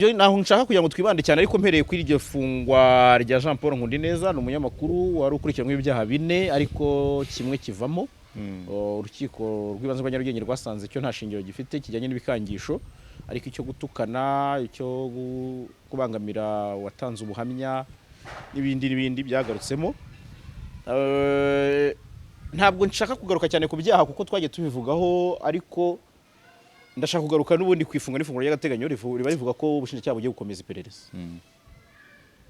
Naho nshaka kugira ngo twibande cyane, ariko mpereye kuri iryo fungwa rya Jean Paul Nkundineza. Ni umunyamakuru wari ukurikiranyweho ibyaha bine, ariko kimwe kivamo. Urukiko rw'ibanze rwa Nyarugenge rwasanze icyo nta shingiro gifite kijyanye n'ibikangisho, ariko icyo gutukana, icyo kubangamira watanze ubuhamya n'ibindi n'ibindi byagarutsemo. Ntabwo nshaka kugaruka cyane ku byaha kuko twagiye tubivugaho, ariko ndashaka kugaruka n'ubundi ku ifunga n'ifunguro ry'agateganyo riba rivuga ko ubushinjacyaha bugiye gukomeza iperereza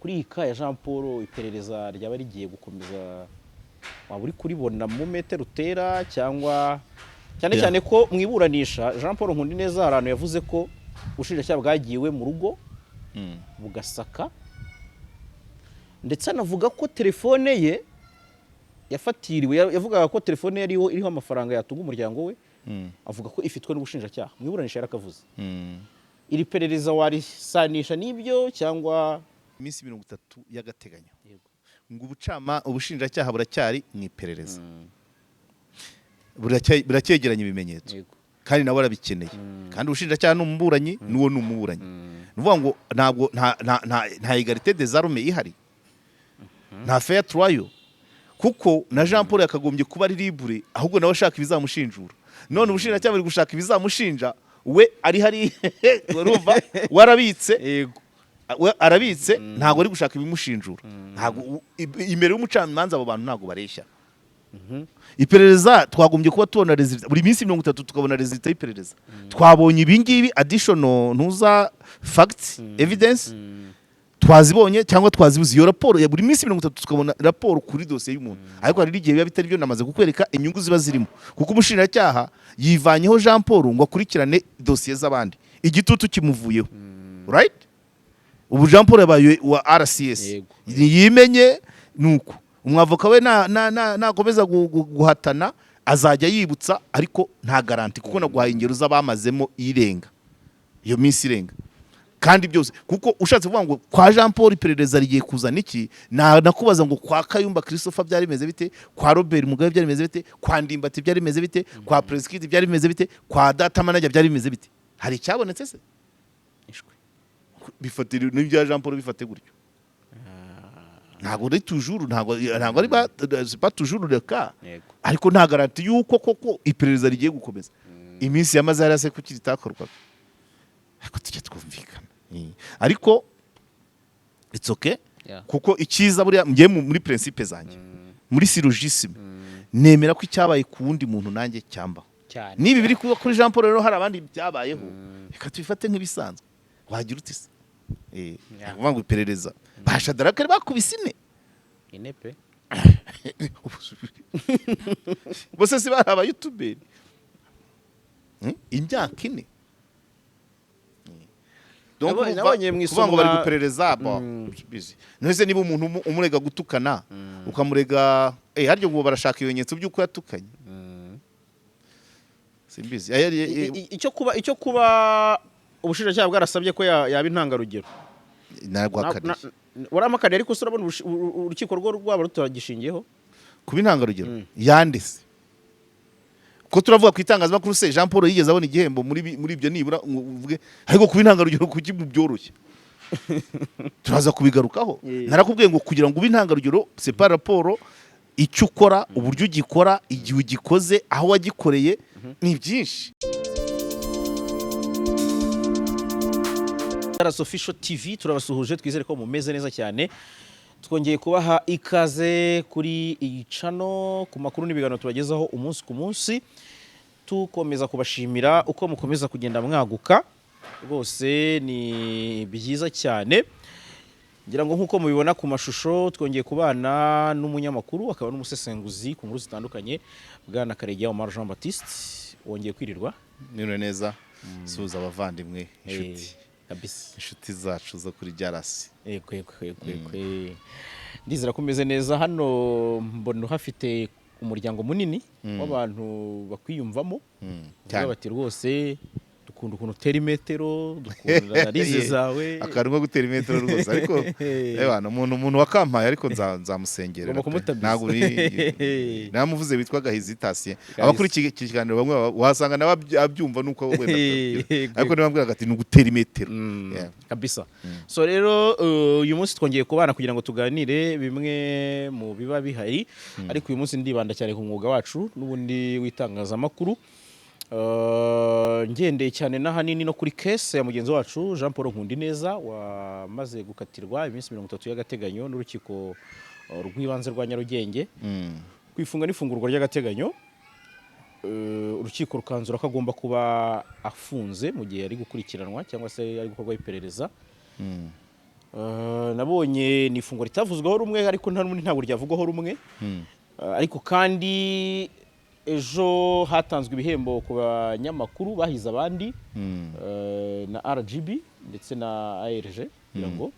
kuri iyi cas ya Jean Paul. Iperereza ryaba rigiye gukomeza, waba uri kuribona mu metero utera cyangwa cyane cyane ko mu iburanisha Jean Paul Nkundineza hari ahantu yavuze ko ubushinjacyaha bwagiwe mu rugo bugasaka, ndetse anavuga ko telefone ye yafatiriwe. Yavugaga ko telefone ye iriho amafaranga yatunga umuryango we, avuga ko ifitwe n'ubushinjacyaha. Mu iburanisha yarakavuze. Iri perereza warisanisha n'ibyo cyangwa? Iminsi 30 y'agateganyo ngo ubushinjacyaha buracyari mu iperereza, buracyegeranya ibimenyetso, kandi nawe arabikeneye, kandi ubushinjacyaha ni umuburanyi, n'uwo ni umuburanyi. Ni ukuvuga ngo ntabwo nta égalité des armes ihari, nta fair trial, kuko na Jean Paul yakagombye kuba ari libre, ahubwo nawe ashaka ibizamushinjura. None ubushinjacyaha buri gushaka ibizamushinja, we ari hari, urumva warabitse, we arabitse, ntabwo ari gushaka ibimushinjura. Ntabwo imbere y'umucamanza abo bantu ntabwo bareshya. Iperereza twagombye kuba tubona résultat buri minsi 30, tukabona résultat y'iperereza. Twabonye ibi ngibi, additional ntuza facts, evidence twazibonye cyangwa twazibuze. Iyo raporo ya buri minsi 30, tukabona raporo kuri dosiye y'umuntu. Ariko hari n'igihe biba bitari byo. Namaze kukwereka inyungu ziba zirimo, kuko umushinjacyaha yivanyeho Jean Paul ngo akurikirane dosiye z'abandi, igitutu kimuvuyeho, right? Ubu Jean Paul yabaye wa RCS. Ntiyimenye nuko umwavoka we nakomeza guhatana azajya yibutsa, ariko nta garantie, kuko naguhaye ingero z'abamazemo irenga iyo minsi irenga. Kandi byose kuko ushatse kuvuga ngo kwa Jean Paul iperereza rigiye kuzana iki, nakubaza ngo kwa Kayumba Christopher byari bimeze bite? Kwa Robert Mugabe byari bimeze bite? Kwa Ndimbati byari bimeze bite? Kwa President byari bimeze bite? Kwa Data Manager byari bimeze bite? Hari icyabonetse se? Ishwe. Bifatira n'ibya Jean Paul bifate gutyo. Ntabwo ari toujours, ntabwo ari c'est pas toujours le cas. Ariko nta garantie yuko koko iperereza rigiye gukomeza. Iminsi yamaze hariya se kuki ritakorwaga? Ariko tujye twumvikana. Ariko it's okay, kuko icyiza buriya ngiye muri principe zanjye, muri syllogisme, nemera ko icyabaye ku wundi muntu nanjye cyambaho. Niba biri kuba kuri Jean Paul rero hari abandi byabayeho, reka tubifate nk'ibisanzwe. Wagira uti se kuvuga ngo iperereza ba Shadarake bakubise ine. Ine pe. Bose si bari abayutuberi? Imyaka 4. Donc Nabonye mu kuvuga ngo bari isomwa- guperereza bo, busy. None niba umuntu umurega gutukana, ukamurega, harya ngo barashaka ibimenyetso by'uko yatukanye, simbizi. Icyo kuba ubushinjacyaha bwarasabye ko yaba intangarugero. Narwakaniye. Waramakaniye, ariko se urabona urukiko rwo rwaba rutagishingiyeho? Kuba intangarugero yandese ko turavuga ku itangazamakuru se Jean Paul yigeze abona igihembo muri ibyo nibura ngo uvuge? Ariko kuba intangarugero kuki mu byoroshye, turaza kubigarukaho. Narakubwiye ngo kugira ngo ube intangarugero, c'est par rapport icyo ukora, uburyo ugikora, igihe ugikoze, aho wagikoreye, ni byinshi. Jalas Official TV turabasuhuje, twizere ko mumeze neza cyane. Twongeye kubaha ikaze kuri iyi channel ku makuru n'ibiganiro tubagezaho umunsi ku munsi. Tukomeza kubashimira uko mukomeza kugenda mwaguka, rwose ni byiza cyane. Ngira ngo nk'uko mubibona ku mashusho, twongeye kubana n'umunyamakuru akaba n'umusesenguzi ku nkuru zitandukanye, Bwana Karegeya Omar Jean Baptiste. Wongeye kwirirwa. Niriwe neza, suhuza abavandimwe, inshuti, Kabisa. inshuti zacu zo kuri Jalas. Yego. Ndizera ko umeze neza. Hano mbona uhafite umuryango munini w'abantu bakwiyumvamo, bavuga Cyane. bati rwose dukomeze. Dukunda ukuntu utera imetero, dukunda analyse zawe. Akantu ko gutera imetero rwose, ariko ewana umuntu wakampaye, ariko nzamusengerera Ugomba pe. kumutabiza. Ntabwo namuvuze, witwa Gahizi Tatien. Abakurikiye iki kiganiro bamwe wasanga nawe abyumva nuko wenda atabyumva. Ariko niba ambwiraga ati ni ugutera imetero. Yeah. Kabisa. So rero uyu munsi twongeye kubana kugira ngo tuganire bimwe mu biba bihari, ariko uyu munsi ndibanda cyane ku mwuga wacu n'ubundi w'itangazamakuru. Ngendeye cyane n'ahanini no kuri case ya mugenzi wacu Jean Paul Nkundineza, wamaze gukatirwa iminsi 30 y'agateganyo n'urukiko rw'ibanze rwa Nyarugenge ku ifunga n'ifungurwa ry'agateganyo. Urukiko rukanzura ko agomba kuba afunze mu gihe ari gukurikiranwa cyangwa se ari gukorwaho iperereza. Nabonye ni ifungwa ritavuzweho rumwe, ariko nta n'ubundi ntabwo ryavugwaho rumwe. Ariko kandi ejo hatanzwe ibihembo ku banyamakuru bahize abandi na RGB ndetse na ARG, kugira ngo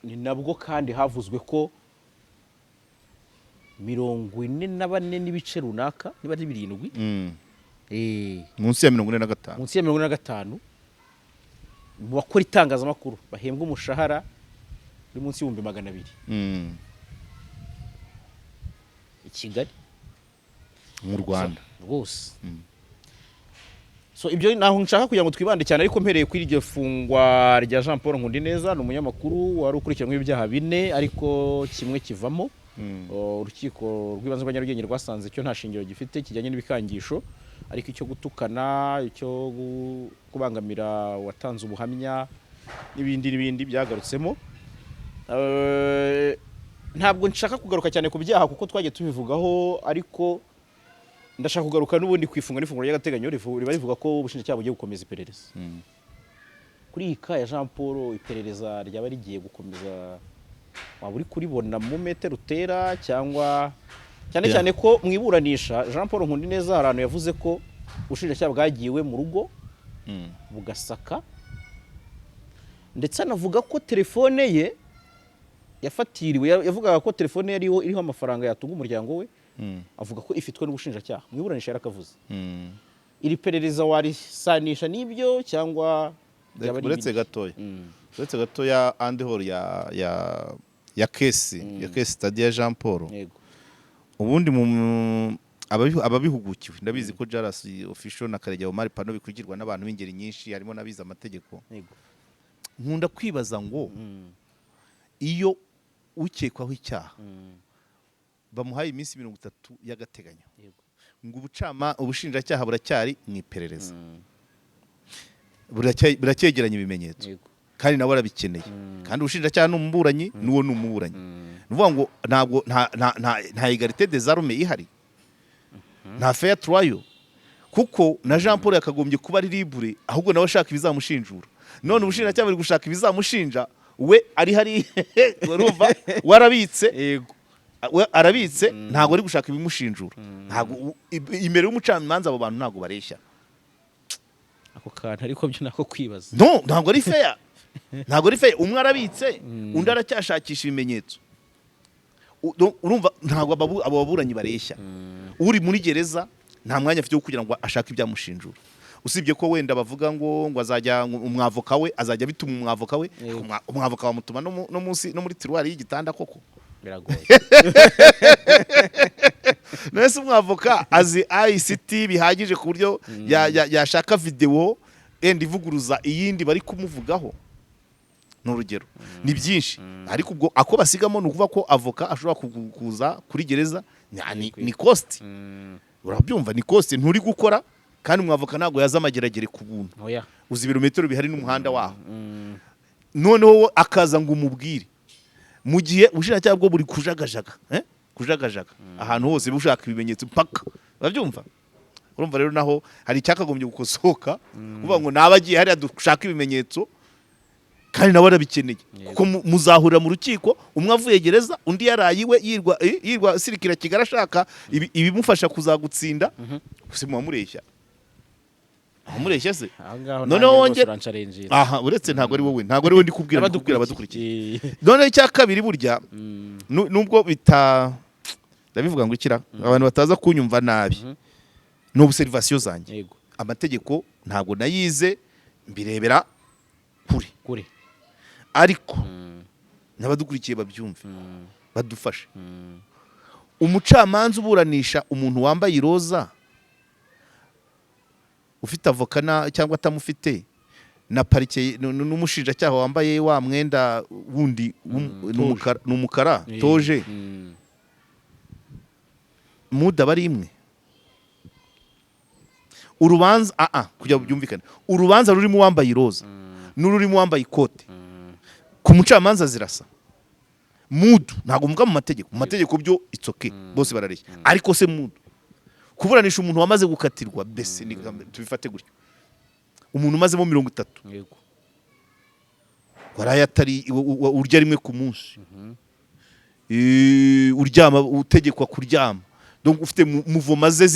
ni nabwo kandi havuzwe ko 44 n'ibice runaka, niba ari 7, Munsi ya 45. Munsi ya 45 mu bakora itangazamakuru bahembwa umushahara uri munsi y'200,000 i Kigali. Mu Rwanda. Rwose. So ibyo naho nshaka kugira ngo twibande cyane, ariko mpereye kuri iryo fungwa rya Jean Paul Nkundineza. Ni umunyamakuru wari ukurikiranyweho ibyaha bine, ariko kimwe kivamo. Urukiko rw'ibanze rwa Nyarugenge rwasanze cyo nta shingiro gifite kijyanye n'ibikangisho, ariko icyo gutukana, icyo kubangamira watanze ubuhamya n'ibindi n'ibindi byagarutsemo. Ntabwo nshaka kugaruka cyane ku byaha kuko twagiye tubivugaho, ariko ndashaka kugaruka n'ubundi ku ifunga n'ifunguro ry'agateganyo riba rivuga ko ubushinjacyaha bugiye gukomeza iperereza kuri iyi cas ya Jean Paul. Iperereza ryaba rigiye gukomeza, waba uri kuribona mu metero utera cyangwa cyane cyane ko mu iburanisha Jean Paul Nkundineza hari ahantu yavuze ko ubushinjacyaha bwagiwe mu rugo bugasaka, ndetse anavuga ko telefone ye yafatiriwe. Yavugaga ko telefone ye iriho amafaranga yatunga umuryango we, avuga ko ifitwe n'ubushinjacyaha. Mu iburanisha yarakavuze. Iri perereza warisanisha n'ibyo cyangwa byaba ari Uretse ibindi? gatoya, uretse gatoya, andi horo ya case, ya case study ya Jean Paul. Ubundi mu ababihugukiwe, ndabizi ko Jaras Official na Karegeya Omar Pano bikurikirwa n'abantu b'ingeri nyinshi, harimo n'abize amategeko. Nkunda kwibaza ngo iyo ukekwaho icyaha bamuhaye iminsi 30 y'agateganyo, ngo ubushinjacyaha buracyari mu iperereza, buracyegeranya ibimenyetso, kandi nawe arabikeneye, kandi ubushinjacyaha ni umuburanyi, n'uwo ni umuburanyi, ni ukuvuga ngo ntabwo nta égalité des armes ihari, nta fair trial, kuko na Jean Paul yakagombye kuba ari libre, ahubwo nawe ashaka ibizamushinjura. None ubushinjacyaha buri gushaka ibizamushinja, we ari hari, urumva warabitse, we arabitse, ntabwo ari gushaka ibimushinjura. Ntabwo imbere y'umucamanza abo bantu ntabwo bareshya. Ako kantu ariko byo nako kwibaza. No, ntabwo ari fair, ntabwo ari fair. Umwe arabitse, undi aracyashakisha ibimenyetso. Urumva ntabwo abo baburanyi bareshya. Uri muri gereza nta mwanya afite wo kugira ngo ashake ibyamushinjura, usibye ko wenda bavuga ngo azajya, ngo umwavoka we azajya bituma umwavoka we. Umwavoka bamutuma no munsi no muri tiroir y'igitanda koko? Biragoye. Nese umwavoka azi ICT bihagije ku buryo yashaka videwo enda ivuguruza iyindi bari kumuvugaho? Ni urugero, ni byinshi, ariko ubwo ako basigamo ni ukuvuga ko avoka ashobora kuza kuri gereza, ni cost. Urabyumva, ni cost, nturi gukora, kandi umwavoka ntabwo yaza amageragere ku buntu. Oya. Uzi ibirometero bihari n'umuhanda waho. Noneho wowe akaza ngo umubwire mu gihe ubushinjacyaha bwo buri kujagajaga, eh? Kujagajaga ahantu hose bushaka ibimenyetso mpaka, urabyumva. Urumva rero naho hari icyakagombye gukosoka, kuvuga ngo naba agiye hariya dushaka ibimenyetso, kandi nawe arabikeneye, kuko muzahurira mu rukiko umwe avuye gereza, undi yaraye iwe yirwa, yirwa sirikira Kigali ashaka ibimufasha kuzagutsinda. Gusa muba mureshya, muba mureshya se? Aho ngaho Noneho nanjye rwose uransharenjira. Aha, uretse ntabwo ari wowe, ntabwo ari wowe ndi kubwira, ndi kubwira abadukurikiye. Noneho icya kabiri, burya nubwo bita, ndabivuga ngo ikira abantu bataza kunyumva nabi, ni observation zanjye. Amategeko ntabwo nayize, mbirebera kure. Kure. Ariko n'abadukurikiye babyumve, badufashe. Umucamanza uburanisha umuntu wambaye iroza, ufite avoka cyangwa atamufite, na parike n'umushinjacyaha wambaye wa mwenda wundi ni umukara, toge, mood aba ari imwe. Urubanza kugira ngo byumvikane, urubanza rurimo uwambaye iroza n'ururimo uwambaye ikote, ku mucamanza zirasa mood. Ntabwo mvuga mu mategeko. Mu mategeko byo it's okay, bose barareshya. Ariko se mood, kuburanisha umuntu wamaze gukatirwa, mbese tubifate gutyo, umuntu umazemo 30, waraye atari urya rimwe ku munsi, uryama, utegekwa kuryama, donc ufite mouvement ze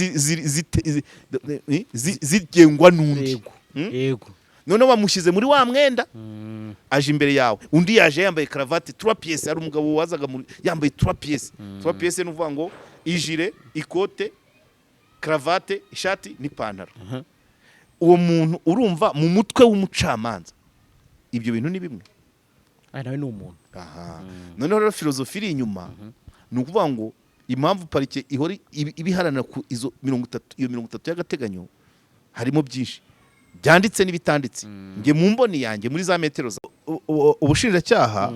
zigengwa n'undi. Noneho bamushyize muri wa mwenda, aje imbere yawe. Undi yaje yambaye karavati trois pièces. Hari umugabo wazaga yambaye trois pièces. Trois pièces ni ukuvuga ngo ijire, ikote, karavate, ishati n'ipantaro. Uwo muntu, urumva mu mutwe w'umucamanza ibyo bintu ni bimwe? Ah, nawe ni umuntu. Aha noneho rero philosophie iri inyuma ni ukuvuga ngo impamvu parike ihora ibiharanira ku izo 30, iyo 30 y'agateganyo, harimo byinshi byanditse n'ibitanditse. Njye mu mboni yanjye, muri za metero ubushinjacyaha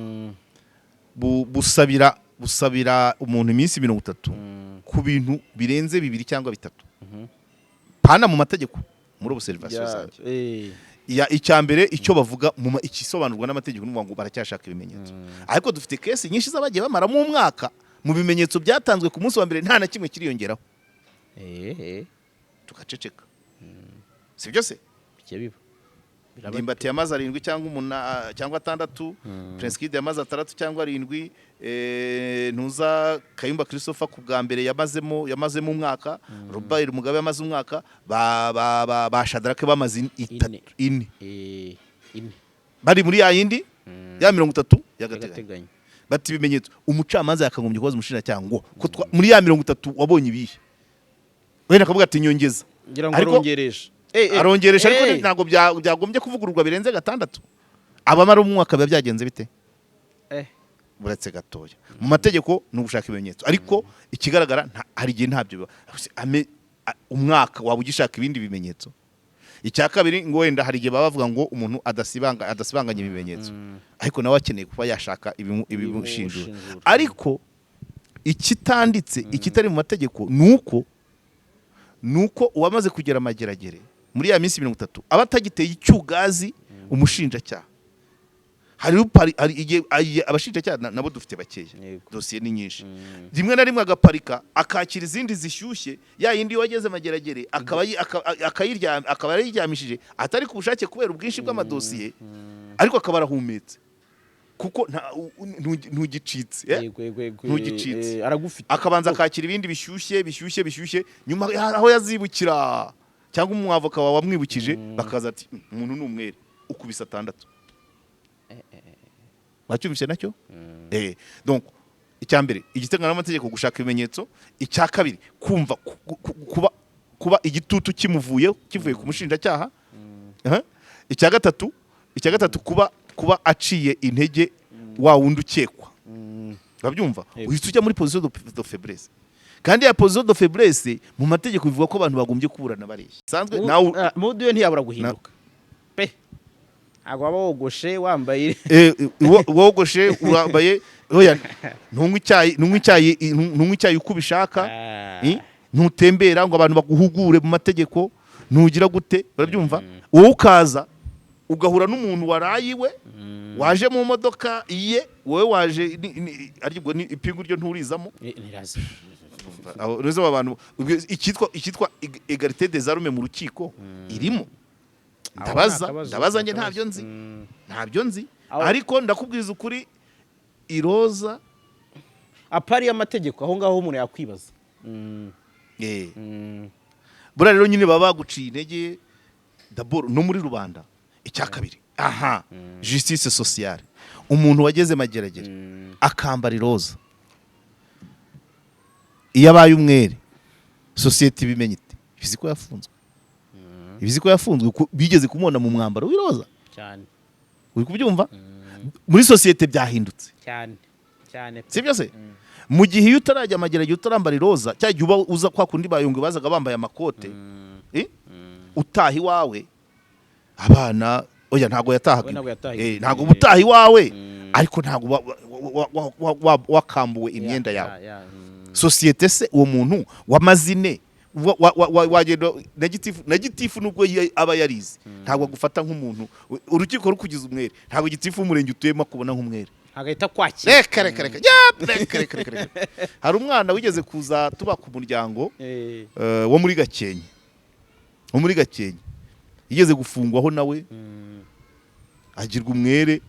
busabira umuntu iminsi 30 ku bintu birenze bibiri cyangwa bitatu, pana mu mategeko, muri observation zanjye. Ya, icya mbere, icyo bavuga ikisobanurwa n'amategeko ni ukuvuga ngo baracyashaka ibimenyetso. Ariko dufite case nyinshi z'abagiye bamaramo umwaka, mu bimenyetso byatanzwe ku munsi wa mbere nta na kimwe kiriyongeraho, tugaceceka. Si byo se? Bijya biba. Biraba. Ndimbati yamaze arindwi cyangwa cyangwa atandatu, Prince Kid yamaze atandatu cyangwa arindwi, ntuza Kayumba Christopher ku bwa mbere yamazemo umwaka, Robert Mugabe yamaze umwaka, ba Shadrack bamaze itatu, Ine. ine. Ine. Bari muri ya yindi ya 30 y'agateganyo. Y'agateganyo. Bati ibimenyetso, umucamanza yakagombye kubaza umushinjacyaha ngo ko muri ya 30 wabonye ibihe? Wenda akavuga ati nyongeza. Ngira ngo arongeresha. Arongeresha, ariko ntabwo byagombye kuvugururwa birenze gatandatu. Abamara umwaka biba byagenze bite? Buretse gatoya, mu mategeko ni ugushaka ibimenyetso, ariko ikigaragara hari igihe ntabyo biba. Umwaka waba ugishaka ibindi bimenyetso? Icya kabiri, ngo wenda hari igihe baba bavuga ngo umuntu adasibanganya ibimenyetso, ariko nawe akeneye kuba yashaka ibimushinjura. Ibimushinjura. Ariko ikitanditse, ikitari mu mategeko, ni uko uwamaze kugera amageragere muri ya minsi 30 aba atagiteye icyugazi umushinjacyaha. Hari igihe abashinjacyaha nabo dufite bakeya, dosiye ni nyinshi, rimwe na rimwe agaparika akakira izindi zishyushye, ya yindi wageze mageragere akaba akaba yayiryamishije atari ku bushake kubera ubwinshi bw'amadosiye, ariko akaba arahumetse kuko ntugicitse, eh? Yego, yego, yego. Ntugicitse. Aragufite. Akabanza akakira ibindi bishyushye, bishyushye, bishyushye, nyuma aho yazibukira cyangwa umwavoka wawe wamwibukije, bakaza ati: "Umuntu ni umwere," ukubise atandatu. Wacyumvise nacyo? Donc icya mbere, igiteganywa n'amategeko, gushaka ibimenyetso. Icya kabiri, kumva kuba igitutu kimuvuyeho, kivuye ku mushinjacyaha. Aha. Icya gatatu, kuba aciye intege wa wundi ukekwa. Urabyumva? Uhita ujya muri position de faiblesse, kandi ya position de faiblesse mu mategeko bivuga ko abantu bagombye kuburana bareshya sanzwe. Nawe Mood yo ntiyabura guhinduka pe, ntabwo waba wogoshe, wambaye Wogoshe, urambaye, oya, ntunywa icyayi uko ubishaka, ntutembera ngo abantu baguhugure mu mategeko, ntugira gute, urabyumva? Wowe ukaza ugahura n'umuntu waraye iwe, waje mu modoka iye, wowe waje ariko ni ipingu ryo nturizamo. Ntiraza. Aho rero abo bantu, ubwo icyitwa égalité des armes mu rukiko irimo? Ndabaza. Akabazo, Ndabaza njye. akabazo. Ntabyo nzi. Ntabyo nzi. Ariko ndakubwiza ukuri, iroza À part y'amategeko, aho ngaho umuntu yakwibaza. Buriya rero nyine baba baguciye intege d'abord no muri rubanda. Icya kabiri, aha, justice sociale. Umuntu wageze mageragere akambara iroza, iyo abaye umwere, sosiyete ibimenye ite? Bizi ko yafunzwe. Ibizi ko yafunzwe, bigeze kumubona mu mwambaro w'iroza. Cyane. Uri kubyumva? Muri sosiyete byahindutse. Cyane cyane pe. Sibyo se? Mu gihe iyo utarajya amageragere utarambara iroza, cya gihe uba uza kwa kundi bayungwe bazaga bambaye amakote, utaha iwawe abana, oya, ntabwo yatahaga We ntabwo iwe. yatahaga Eh, iwe. ntabwo uba utaha iwawe, ariko ntabwo uba wakambuwe imyenda yawe. Ya. Sosiyete se, uwo muntu wamazine wagenda na gitifu, na gitifu nubwo aba yarize, ntabwo agufata nk'umuntu. Urukiko rukugize umwere, ntabwo gitifu w'umurenge utuyemo akubona nk'umwere. Agahita kwakira. Reka reka reka, ya, reka reka reka reka. Hari umwana wigeze kuza tuba ku muryango wo muri Gakenke, wo muri Gakenke, yigeze gufungwaho nawe, agirwa umwere.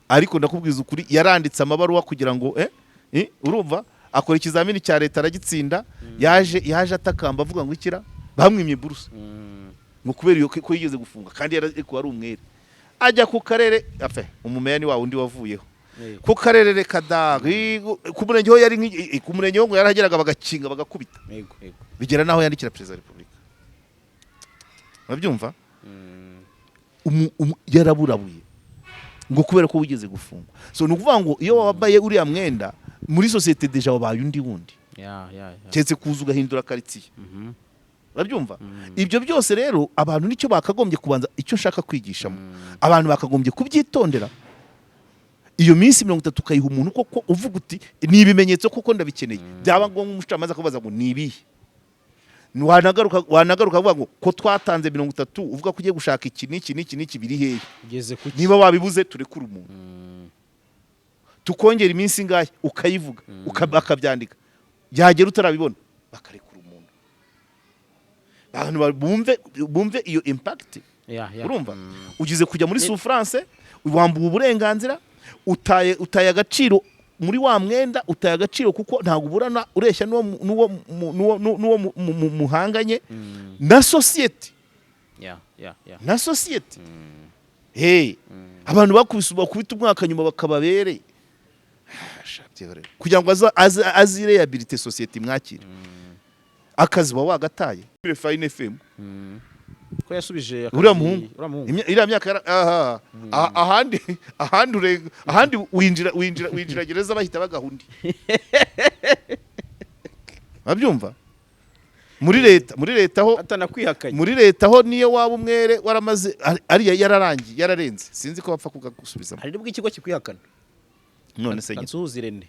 Ariko ndakubwiza ukuri, yaranditse amabaruwa kugira ngo urumva, akora ikizamini cya leta aragitsinda. Yaje atakamba avuga ngo ikira bamwimye buruse ngo kubera iyo ko yigeze gufunga kandi yararekuwe ari umwere. Ajya ku karere afe umumeya ni wa wundi wavuyeho ku karere, reka da. Ku murenge ho yari ku murenge ho ngo yarahageraga bagakinga bagakubita. yego yego Bigera naho yandikira perezida wa repubulika, urabyumva? Yaraburabuye ngo kubera ko wigeze gufungwa. So ni ukuvuga ngo iyo wambaye uriya mwenda muri sosiyete, déjà wabaye undi wundi, ya ya ya keretse kuza ugahindura karitsiye. Urabyumva? Ibyo byose rero abantu nicyo bakagombye kubanza, icyo nshaka kwigishamo, abantu bakagombye kubyitondera. Iyo minsi 30 ukayiha umuntu koko uvuga uti ni ibimenyetso koko ndabikeneye, byaba ngombwa umucamanza akabaza ngo ni ibihe, wanagaruka avuga ngo ko twatanze 30, uvuga ko ugiye gushaka iki n'iki n'iki n'iki, biri hehe? Ugeze ku Niba wabibuze, turekure umuntu, tukongera iminsi ingahe, ukayivuga, bakabyandika, byagera utarabibona bakarekura umuntu. Abantu bumve iyo impact. Ya. Urumva, ugize kujya muri souffrance, wambuwe uburenganzira, utaye agaciro muri wa mwenda, utaye agaciro kuko ntabwo uburana ureshya n'uwo muhanganye na sosiyete. Ya. Na sosiyete. Hey, abantu bakubise, bakubita umwaka, nyuma bakababere kugira ngo azirehabilite, sosiyete imwakire, akazi uba wagataye. Fine FM. Ko yasubije akazi- Uriya muhungu. Uriya muhungu. Iriya myaka aha ahandi ahandi winjira gereza bahita bagaha undi, urabyumva? Muri leta ho Atanakwihakanye. Muri leta ho niyo waba umwere waramaze ariya yararangiye, yararenze, sinzi ko bapfa kugusubizamo. Hari nibwo ikigo kikwihakana. None se nyine. Kansuhuza Irene.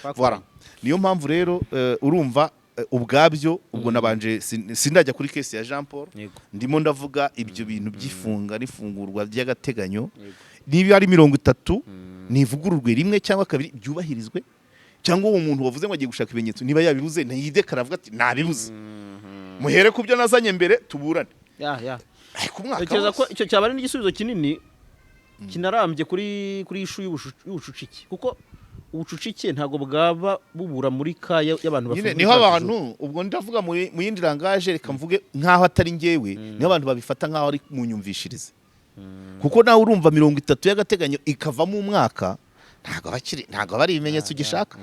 Voilà. Niyo mpamvu rero urumva, ubwabyo ubwo nabanje sindajya kuri case ya Jean Paul. Ndimo ndavuga ibyo bintu by'ifunga n'ifungurwa by'agateganyo. Niba ari 30, nivugururwe rimwe cyangwa kabiri, byubahirizwe, cyangwa uwo muntu wavuze ngo agiye gushaka ibimenyetso, niba yabibuze ntiyidekara, avuga ati nabibuze, muhere ku byo nazanye mbere tuburane. Ya. Ariko umwaka Ntekereza ko wose. icyo cyaba ari n'igisubizo kinini kinarambye kuri issue y'ubucucike, kuko ubucucike ntabwo bwaba bubura muri ka y'abantu Nyine bafunzwe niho muri abantu, ubwo ndavuga mu yindi langage, reka mvuge nk'aho atari njyewe, niho abantu babifata nk'aho ari mu nyumvishirize, kuko nawe urumva 30 y'agateganyo ikavamo umwaka, ntabwo aba ari ibimenyetso ugishaka.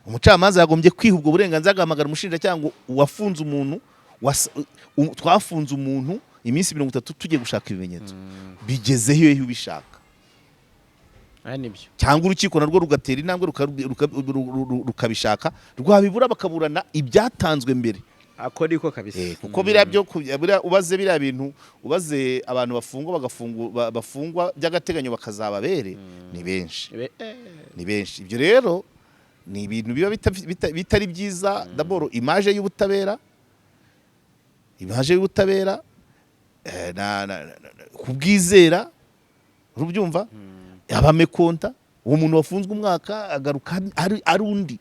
Umucamanza yagombye kwiha ubwo burenganzira, agahamagara umushinjacyaha ngo wafunze umuntu, twafunze umuntu iminsi 30 tugiye gushaka ibimenyetso, bigeze hehe ubishaka? Aya nibyo. Cyangwa urukiko narwo rugatera intambwe rukabishaka, rwabibura bakaburana ibyatanzwe mbere. Ako niko kabisa. Kuko biriya byo biriya ubaze, biriya bintu ubaze abantu bafungwa bafungwa by'agateganyo bakazaba bere, ni benshi. Ni benshi. Ibyo rero ni ibintu biba bitari byiza. D'abord image y'ubutabera, image y'ubutabera, kubwizera, urubyumva, abamekonta uwo muntu wafunzwe umwaka agaruka ari undi.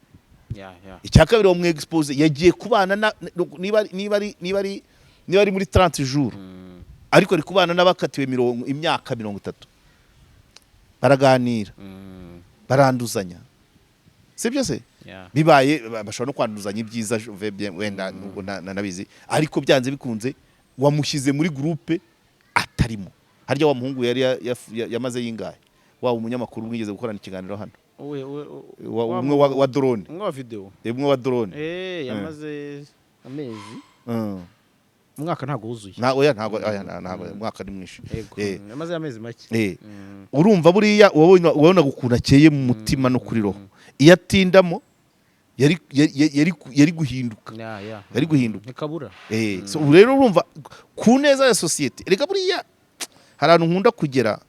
Ya. Icya kabiri, bamwe expose yagiye kubana na niba ari muri 30 jours, ariko ari kubana n'abakatiwe imyaka 30, baraganira, baranduzanya, sibyo se? Ya. Bibaye bashobora no kwanduzanya ibyiza, je vais bien, wenda nubwo nabizi, ariko byanze bikunze wamushyize muri groupe atarimo. Harya wa muhungu yari yamaze yingahe, wa umunyamakuru mwigeze gukorana ikiganiro hano? We Umwe wa drone. Umwe wa video. Umwe wa drone. Yamaze amezi. Umwaka ntabwo wuzuye. Oya, ntabwo, oya, ntabwo umwaka ni mwinshi. Yego. Yamaze amezi make. Urumva buriya wabonaga ukuntu akeye mu mutima no kuri roho. Iyo atindamo yari guhinduka. Ya. Yari guhinduka. Ntikabura. So ubu rero urumva ku neza ya sosiyete, reka buriya hari ahantu nkunda kugera,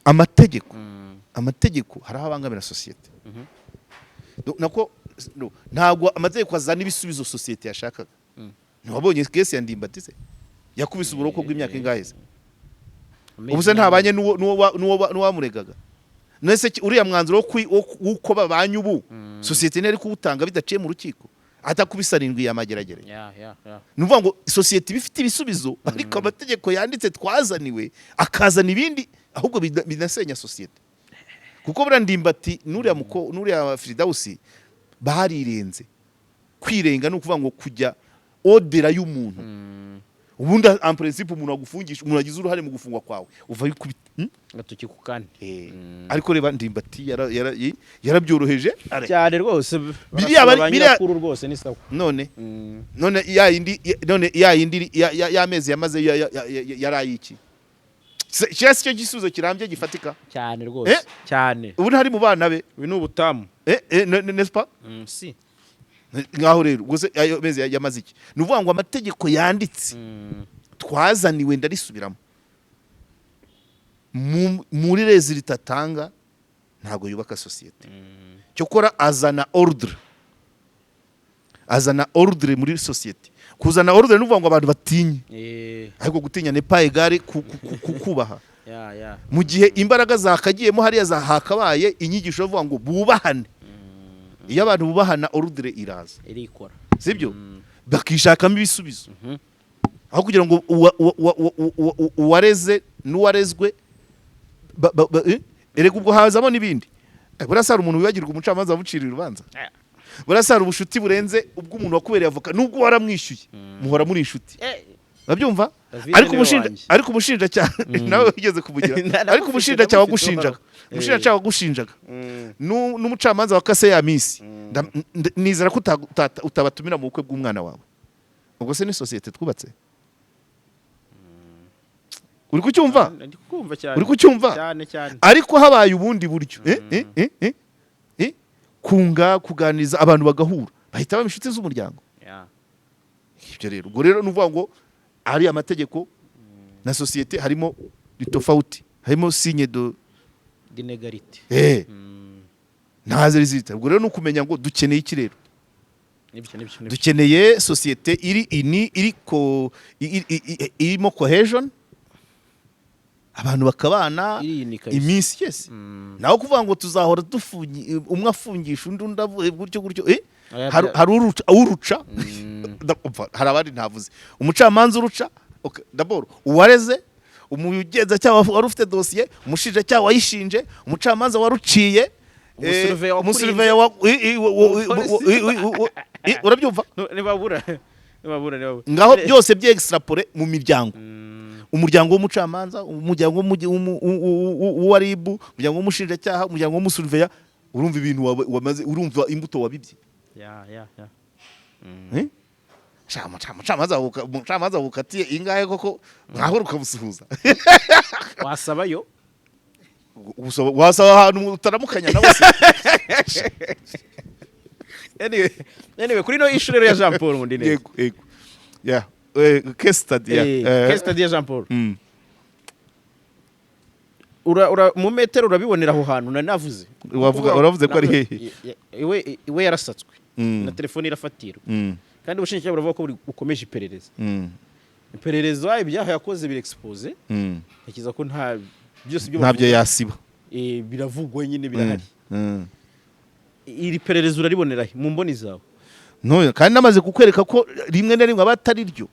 amategeko hari aho abangamira sosiyete. Nako no, ntabwo amategeko azana ibisubizo sosiyete yashakaga. Ntiwabonye case ya Ndimbati se yakubise uburoko bw'imyaka ingahe se? Ubu se ntabanye n'uwo wamuregaga? None se uriya mwanzuro w'uko babanye ubu, sosiyete ntiyari kuwutanga bidaciye mu rukiko, atakubise 7 ya Mageragere? Ya. Ni ukuvuga ngo sosiyete iba ifite ibisubizo, ariko amategeko yanditse twazaniwe akazana ibindi, ahubwo binasenya sosiyete, kuko buriya Ndimbati n'uriya Firidawusi barirenze. Kwirenga ni ukuvuga ngo kujya au-delà y'umuntu. Ubundi en principe umuntu agufungisha, umuntu agize uruhare mu gufungwa kwawe, uva yikubita, Agatoki ku kandi. Ariko reba Ndimbati yarabyoroheje. Cyane rwose. Biriya Barasaba ba nyirakuru rwose ni sawa. None ya yindi, none ya yindi y'amezi yamaze yari ayiki? Kiriya si cyo gisubizo kirambye gifatika? Cyane rwose. Cyane. Ubu ntari mu bana be. Uyu ni ubutamu. N'est-ce pas? Si. Ngaho rero ubwo se ayo mezi yamaze iki? Ni ukuvuga ngo amategeko yanditse twazaniwe, ndarisubiramo, muri résultat atanga ntabwo yubaka sosiyete. Cyokora azana ordre, azana ordre muri sosiyete. Kuzana ordre ni ukuvuga ngo abantu batinye, ariko gutinya n'est pas égal kubaha. Ya. Mu gihe imbaraga zakagiyemo hariya hakabaye inyigisho yo kuvuga ngo bubahane. Iyo abantu bubahana, ordre iraza. Irikora. Sibyo? Bakishakamo ibisubizo aho kugira ngo uwareze n'uwarezwe erega ubwo hazamo n'ibindi. Buriya se hari umuntu wibagirwa umucamanza wamuciriye urubanza? Buriya se hari ubushuti burenze ubw'umuntu wakubereye avoka, nubwo waramwishyuye, muhora muri inshuti? Urabyumva? David Ariko niwe wanjye. Ariko umushinjacyaha nawe wigeze kumugira. Ndamufite, Ariko umushinjacyaha ndamufite, wagushinjaga, uhoraho. umushinjacyaha wagushinjaga n'umucamanza wakase ya minsi, nizera ko utabatumira mu bukwe bw'umwana wawe. Ubwo se ni sosiyete twubatse? Uri kucyumva? Ndi kukumva cyane. Uri kucyumva? Cyane cyane. Ariko habaye ubundi buryo, kunga, kuganiriza abantu, bagahura, bahita baba inshuti z'umuryango. Ibyo rero, ubwo rero ni ukuvuga ngo ari amategeko na sosiyete harimo ni tofauti, harimo signe de D'inégalité. Ntaze résultat. Ubwo rero ni ukumenya ngo dukeneye iki rero? Nibyo. Dukeneye sosiyete iri ini iri ko irimo cohesion, abantu bakabana Iri kabisa. iminsi yose, naho kuvuga ngo tuzahora dufungi, umwe afungisha undi, undi avuye gutyo gutyo, Aya hari uruca, umva, hari abandi ntavuze, umucamanza uruca. Okay, d'abord uwareze, umugenzacyaha wari ufite dosiye, umushinjacyaha wayishinje, umucamanza waruciye, Umusurveillant wakurinze. Umusurveillant wa urabyumva? Ntibabura, ntibabura, ntibabura. Ngaho byose byextrapole mu miryango, umuryango w'umucamanza, umuryango w'uwa RIB, umuryango w'umushinjacyaha, umuryango w'umusurveillant. Urumva ibintu wamaze, urumva imbuto wabibye? Ya. Eh? Sha, umucamanza wukatiye ingahe koko mwahora ukamusuhuza? Wasabayo. Wasaba ahantu utaramukanya nawe se? Anyway, kuri no issue rero ya Jean Paul Nkundineza. Yego, yeah, case study, yeah. Case study ya Jean Paul. Ura mu metero urabibonera aho hantu nari navuze. Uravuze ko ari hehe? Iwe yarasatswe na telefone irafatirwa, kandi ubushinjacyaha buravuga ko bukomeje iperereza. Iperereza, ibyaha yakoze biri expose. Ntekereza ko nta byose ibyo Ntabyo bavuga, yasiba. Biravugwa nyine, birahari. Iri perereza uraribonera he mu mboni zawe? No, kandi namaze kukwereka ko rimwe na rimwe aba atari ryo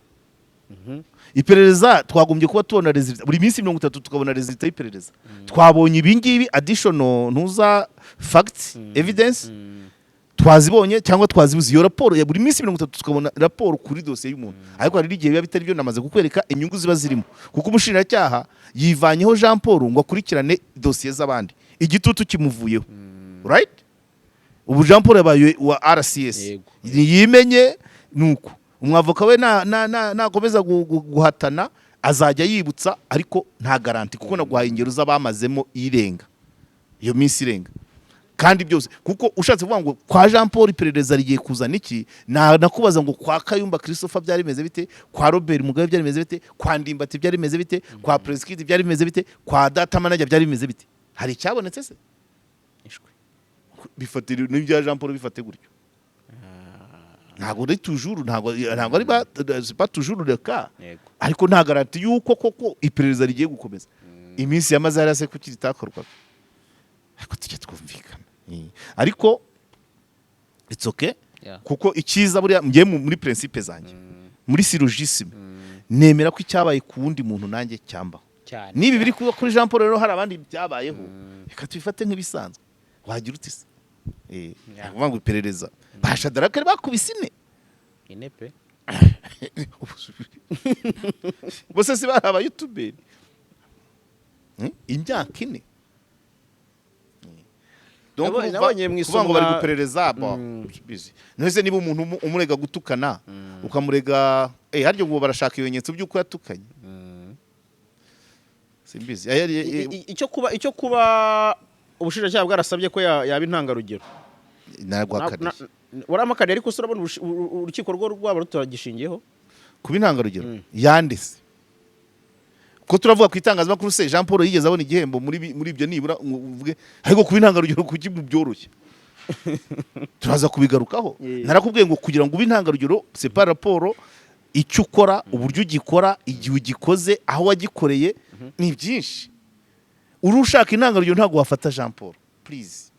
iperereza. Twagombye kuba tubona résultat buri minsi 30, tukabona résultat y'iperereza. Twabonye ibi ngibi, additional ntuza facts, evidence twazibonye cyangwa twazibuze. Iyo raporo ya buri minsi 30, tukabona raporo kuri dosiye y'umuntu. Ariko hari n'igihe biba bitari byo. Namaze kukwereka inyungu ziba zirimo, kuko umushinjacyaha yivanyeho Jean Paul ngo akurikirane dosiye z'abandi, igitutu kimuvuyeho, right? Ubu Jean Paul yabaye wa RCS. Yego. Ntiyimenye nuko. Umwavoka we nakomeza guhatana azajya yibutsa, ariko nta garantie, kuko naguhaye ingero z'abamazemo irenga iyo minsi irenga. Kandi byose, kuko ushatse kuvuga ngo kwa Jean Paul iperereza rigiye kuzana iki, nakubaza ngo kwa Kayumba Christopher byari bimeze bite, kwa Robert Mugabe byari bimeze bite, kwa Ndimbati byari bimeze bite, kwa President byari bimeze bite, kwa Data Manager byari bimeze bite? Hari icyabonetse se? Ishwi. Bifatira n'ibya Jean Paul, bifate gutyo. Ntabwo ari toujours, ntabwo ari c'est pas toujours le cas. Ariko nta garantie yuko koko iperereza rigiye gukomeza. Iminsi yamaze hariya se kuki ritakorwaga? Ariko tujya twumvikana. Ariko it's okay, kuko icyiza buriya ngiye muri principe zanjye, muri syllogisme, nemera ko icyabaye ku wundi muntu nanjye cyambaho. Niba biri kuba kuri Jean Paul rero, hari abandi byabayeho, reka tubifate nk'ibisanzwe. Wagira uti se kuvuga ngo iperereza ba Shadarake bakubise ine. Ine pe. Bose si bari abayutuberi? Imyaka 4. Donc Nabonye mu kuvuga ngo bari isomwa- guperereza bo, busy. None niba umuntu umurega gutukana, ukamurega, harya ngo barashaka ibimenyetso by'uko yatukanye, simbizi. Icyo kuba ubushinjacyaha bwarasabye ko yaba intangarugero. Narwakaniye. Waramakaniye, ariko se urabona urukiko rwo rwaba rutagishingiyeho? Kuba intangarugero yanditse ko turavuga ku itangazamakuru se, Jean Paul yigeze abona igihembo muri ibyo nibura ngo uvuge? Ariko kuba intangarugero kuki mu byoroshye, turaza kubigarukaho. Narakubwiye ngo kugira ngo ube intangarugero, c'est par rapport icyo ukora, uburyo ugikora, igihe ugikoze, aho wagikoreye, ni byinshi. Uri ushaka intangarugero, ntabwo wafata Jean Paul, please.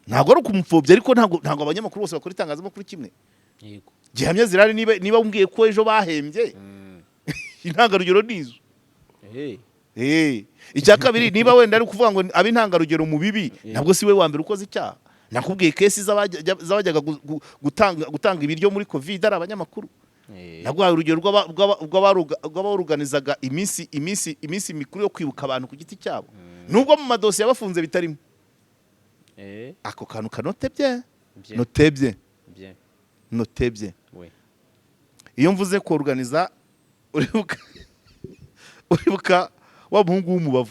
Ntabwo ari ukumupfobya, ariko ntabwo abanyamakuru bose bakora itangazamakuru kimwe. Gihamya zirahari. Niba umbwiye ko ejo bahembye, intangarugero ni izo. Icya kabiri, niba wenda ari ukuvuga ngo abe intangarugero mu bibi, ntabwo si we wa mbere ukoze icyaha. Nakubwiye case z'abajyaga gutanga ibiryo muri COVID ari abanyamakuru. Naguhaye urugero rw'abaruganizaga iminsi mikuru yo kwibuka abantu ku giti cyabo, nubwo mu madosiye abafunze bitarimo. Ako kantu kanotebye. Bien. Notebye. Bien. Notebye. We. Iyo mvuze koruganiza, uribuka wa muhungu w'umubavu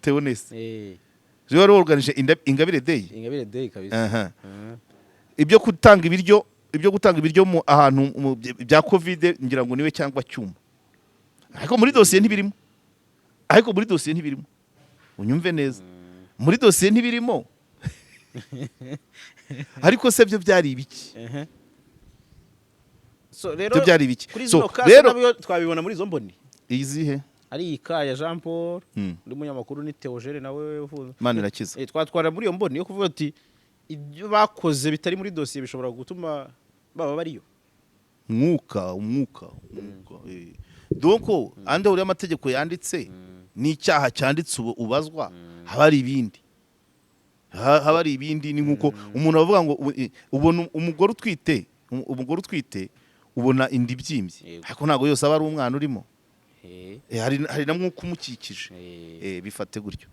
Theoneste? Wari woruganije Ingabire Day. Ingabire Day kabisa. Aha. Ibyo gutanga ibiryo mu ahantu bya COVID, ngira ngo niwe cyangwa Cyuma, ariko muri dosiye ntibirimo. Ariko muri dosiye ntibirimo, unyumve neza, muri dosiye ntibirimo. Ariko se byo byari ibiki? Ehe. So rero Byo byari ibiki? kuri So zino case rero nabyo twabibona muri izo mboni. Izihe? Ari iyi cas ya Jean Paul, undi munyamakuru ni Theogene nawe ufunze. Imana irakiza. Twatwara muri iyo mboni yo kuvuga ati ibyo bakoze bitari muri dosiye bishobora gutuma baba bariyo. Umwuka. Donc ande uriya amategeko yanditse n'icyaha cyanditse ubu ubazwa, haba hari ibindi. Haba hari ibindi. Ni nkuko umuntu avuga ngo ubona umugore utwite, ubona inda ibyimbye, ariko ntabwo yose aba ari umwana urimo. Hari na mwuka umukikije. Bifate gutyo.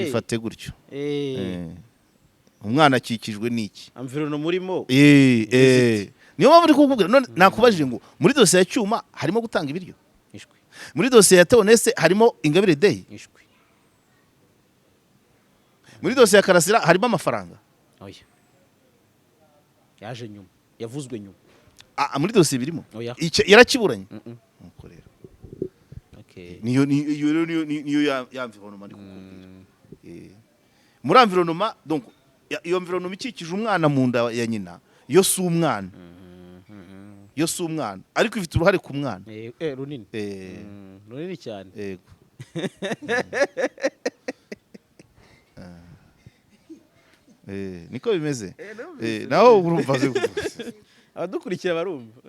Bifate gutyo. Umwana akikijwe n'iki? Environnement murimo. Niyo mpamvu uri kukubwira none nakubajije ngo muri dosiye ya Cyuma harimo gutanga ibiryo? Ishwi. Muri dosiye ya Theoneste harimo Ingabire Day? Ishwi. Muri dosiye ya Karasira harimo amafaranga? Oya, yaje nyuma, yavuzwe nyuma. Ah, muri dosiye birimo? Oya. Yarakiburanye. Nuko rero niyo rero niyo ya environnement ndi kukubwira. Muri environnement, donc iyo environnement ikikije umwana mu nda ya nyina, yo si umwana, yo si umwana, ariko ifite uruhare ku mwana. Runini. Runini cyane. Yego. Niko bimeze. Naho urumva Abadukurikira barumva.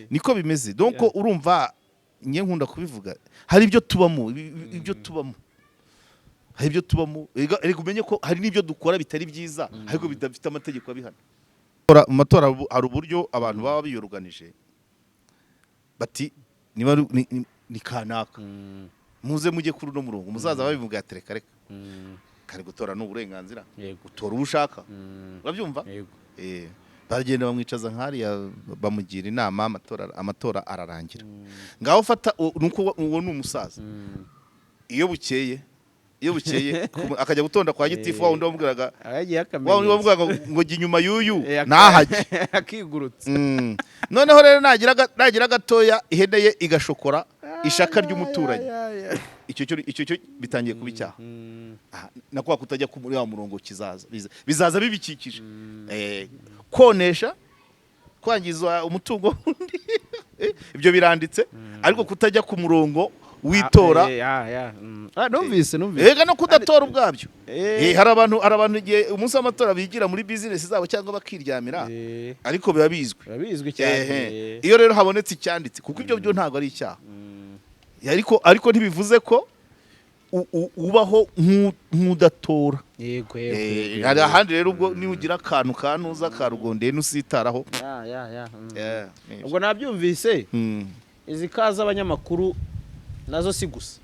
Niko bimeze. Donc urumva njye nkunda kubivuga, hari ibyo tubamo, ibyo tubamo, hari ibyo tubamo. Erega umenye ko hari n'ibyo dukora bitari byiza, ariko bidafite amategeko abihana. Mu matora hari uburyo abantu baba biyoruganije bati niba ni kanaka, muze mujye kuri uno murongo, muzaza babivuga ati reka reka. Kare gutora ni uburenganzira, utora uwo ushaka. Urabyumva? Yego. Baragenda bamwicaza nk'hariya, bamugira inama, amatora ararangira. Ngaho fata nuko uwo ni umusaza. Iyo bukeye akajya gutonda kwa gitifu, wa wundi wamubwiraga, Abagiye wa wundi wamubwiraga ngo jya inyuma y'uyu ntahajye. Akigurutse. Noneho rero nagira gatoya ihene ye igashokora ishaka ry'umuturanyi, icyo cyo bitangiye kuba icyaha. Aha, na kwa kutajya muri wa murongo kizaza bizaza bibikikije. Konesha, kwangiza umutungo w'undi, ibyo biranditse, ariko kutajya ku murongo w'itora. Numvise. Ega no kudatora ubwabyo. Hari abantu igihe umunsi w'amatora bigira muri business zabo cyangwa bakiryamira, ariko biba bizwi. Biba bizwi cyane. Ehe. Iyo rero habonetse icyanditse, kuko ibyo byo ntabwo ari icyaha, ariko ntibivuze ko ubaho nk'udatora. yego yego yego, Hari ahandi rero ubwo niba akantu kanuza karugondeye nusitaraho. Ya, ya, ya. Yeah, ni- Ubwo nabyumvise. Izi cas z'abanyamakuru nazo si gusa.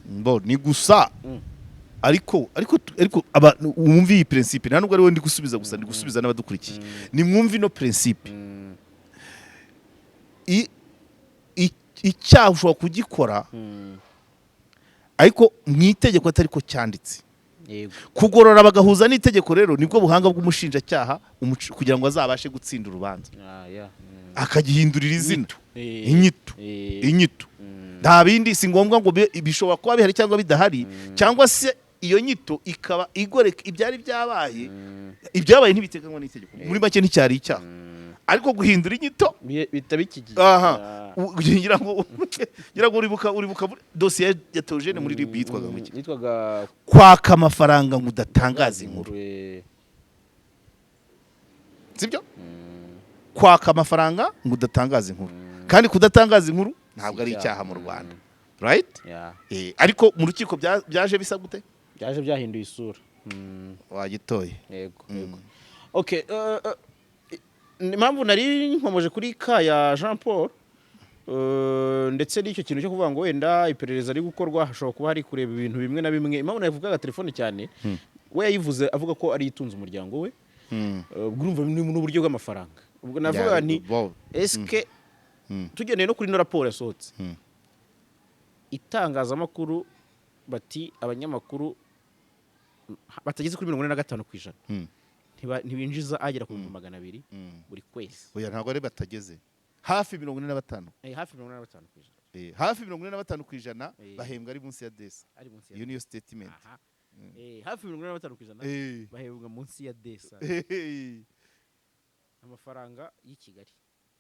Bo ni gusa, ariko wumve iyi principe. Nta nubwo ari wowe ndi gusubiza gusa, ndi gusubiza n'abadukurikiye. Nimwumve ino principe. Icyaha ushobora kugikora, ariko mu itegeko atari ko cyanditse. Kugorora bagahuza n'itegeko rero nibwo buhanga bw'umushinjacyaha kugira ngo azabashe gutsinda urubanza, Ah, ya. akagihindurira izina, inyito. Inyito, nta bindi, si ngombwa ngo bishobora kuba bihari cyangwa bidahari, cyangwa se iyo nyito ikaba igoreka ibyari byabaye. Ibyabaye ntibiteganywa n'itegeko, muri make nticyari icyaha, ariko guhindura inyito Bita bikigiye. Aha. Ngira ngo uribuka dosiye ya Theogene muri RIB yitwaga ngo iki? Yitwaga Kwaka amafaranga ngo udatangaza inkuru. Sibyo? Kwaka amafaranga ngo udatangaza inkuru, kandi kudatangaza inkuru ntabwo ari icyaha mu Rwanda, right? Ya. Ariko mu rukiko byaje bisa gute? Byaje byahinduye isura. Wagitoye. Yego. Okay, impamvu nari nkomoje kuri cas ya Jean Paul, ndetse n'icyo kintu cyo kuvuga ngo wenda iperereza riri gukorwa, hashobora kuba hari kureba ibintu bimwe na bimwe. Impamvu navugaga telefone cyane, we yayivuze avuga ko ari itunze umuryango we. Ubwo urumva ni n'uburyo bw'amafaranga. Ubwo navuga nti eske tugendeye no kuri ino raporo yasohotse, itangazamakuru bati abanyamakuru batageze kuri 45% ntibinjiza agera ku 200,000 buri kwezi. Oya, ntabwo ari batageze, hafi 45. Hafi 45%. Hafi 45% bahembwa ari munsi ya desa. Ari munsi ya Iyo niyo statement. Aha. Hafi 45% bahembwa munsi ya desa, amafaranga y'i Kigali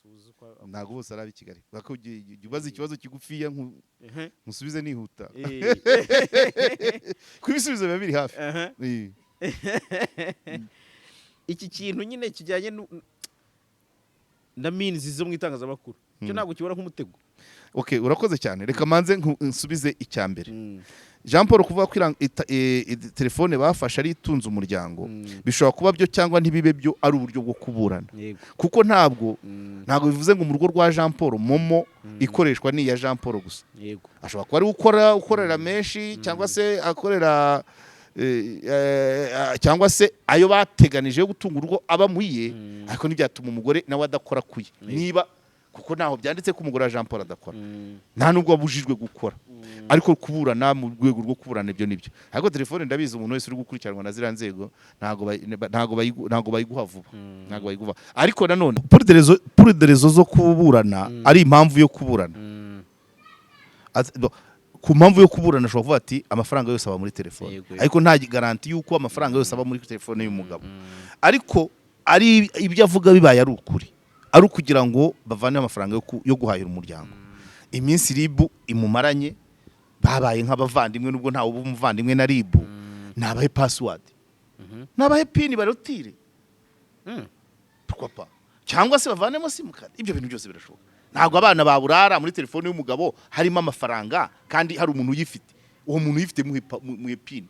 tuzi uko. Ntabwo bose ari ab'i Kigali. Bako ujya ubaza ikibazo kigufiya nkusubize nihuta, kuko ibisubizo biba biri hafi. Iki kintu nyine kijyanye na means zo mu itangazamakuru cyo ntabwo kibona nk'umutego. Okay, urakoze cyane. Reka manze nsubize icya mbere. Jean Paul kuvuga ko telefone bafashe ari itunze umuryango, bishobora kuba byo cyangwa ntibibe byo, ari uburyo bwo kuburana, kuko ntabwo bivuze ngo mu rugo rwa Jean Paul MoMo ikoreshwa ni iya Jean Paul gusa. Ashobora kuba ari ukora ukorera menshi, cyangwa se akorera cyangwa se ayo bateganije yo gutunga urugo aba muye, ariko ntibyatuma umugore nawe adakora kuye, niba kuko ntaho byanditse ko umugore wa Jean Paul adakora. Nta nubwo wabujijwe gukora, ariko kuburana, mu rwego rwo kuburana, ibyo nibyo. Ariko telefone, ndabizi, umuntu wese uri gukurikiranwa na ziriya nzego ntabwo bayiguha vuba, ntabwo bayiguha. Ariko nanone pour des raisons zo kuburana, ari impamvu yo kuburana. Ku mpamvu yo kuburana ashobora kuvuga ati amafaranga yose aba muri telefone, ariko nta garantie y'uko amafaranga yose aba muri telefone y'umugabo. Ariko ari ibyo avuga bibaye ari ukuri, ari ukugira ngo bavane amafaranga yo guhahira umuryango, iminsi RIB imumaranye babaye nk'abavandimwe, nubwo ntawe uba umuvandimwe na RIB, nabahe password, nabahe PIN barotire. Pourquoi pas? Cyangwa se bavanemo simukadi. Ibyo bintu byose birashoboka. Ntabwo abana baburara muri telefone y'umugabo harimo amafaranga kandi hari umuntu uyifite. Uwo muntu uyifite muhe PIN,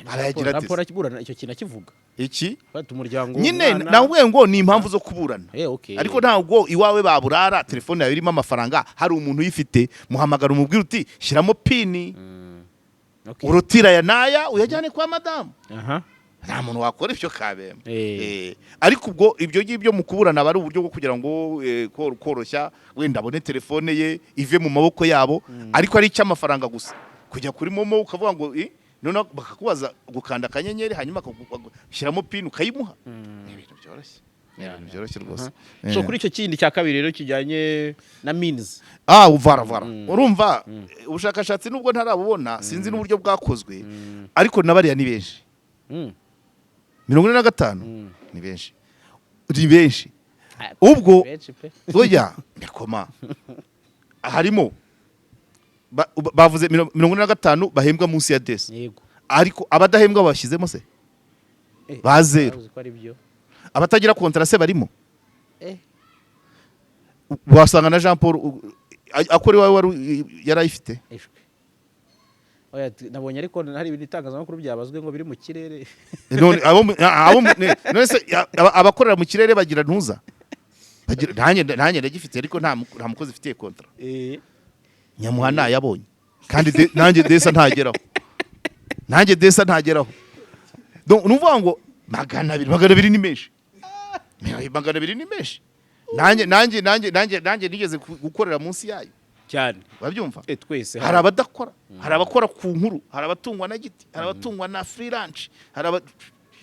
arayagira ate se? Raporo akiburana icyo kintu akivuga. Iki? Bati umuryango Nyine umwana- nawe ngo ni impamvu zo kuburana. Okay. Ariko ntabwo iwawe baburara telefone yawe irimo amafaranga hari umuntu uyifite. Muhamagara umubwira uti shyiramo PIN, urotira aya n'aya uyajyane kwa madamu. Aha. Nta muntu wakora ibyo kabembe. Ariko ubwo ibyo ngibyo mu kuburana aba ari uburyo bwo kugira ngo koroshya, wenda abone telefone ye ive mu maboko yabo, ariko ari icy'amafaranga gusa, kujya kuri MoMo ukavuga ngo noneho bakakubaza gukanda akanyenyeri, hanyuma bakagushyiramo PIN ukayimuha. Ni ibintu byoroshye, ni ibintu byoroshye rwose. So kuri icyo kindi cya kabiri rero kijyanye na means. Ah, voilà, voilà. Urumva, ubushakashatsi nubwo ntarabubona, sinzi n'uburyo bwakozwe, ariko nabariya ni benshi. 45 ni benshi, ni benshi. Ubwo Benshi pe. Oya, ndakoma harimo bavuze 45 bahembwa munsi ya 200. Ariko abadahembwa bashyizemo se? Ba zero. Bavuze ko ari byo. Abatagira contrat se barimo? Wasanga na Jean Paul akora iwawe wari yarayifite. Ishwe. Oya, nabonye ariko hari ibintu itangazamakuru byabazwe ngo biri mu kirere. None abo none se abakorera mu kirere bagira ntuza bagira? Nanjye ndagifite, ariko nta mukozi ufitiye contrat. Nyamuha nayabonye kandi nanjye 200 ntageraho, nanjye 200 ntageraho. Donc, ni ukuvuga ngo 200, 200 ni menshi, 200 ni menshi. Nanjye nigeze gukorera munsi yayo. Cyane. Urabyumva? Twese. Hari abadakora, hari abakora ku nkuru, hari abatungwa na giti, hari abatungwa na freelance, hari aba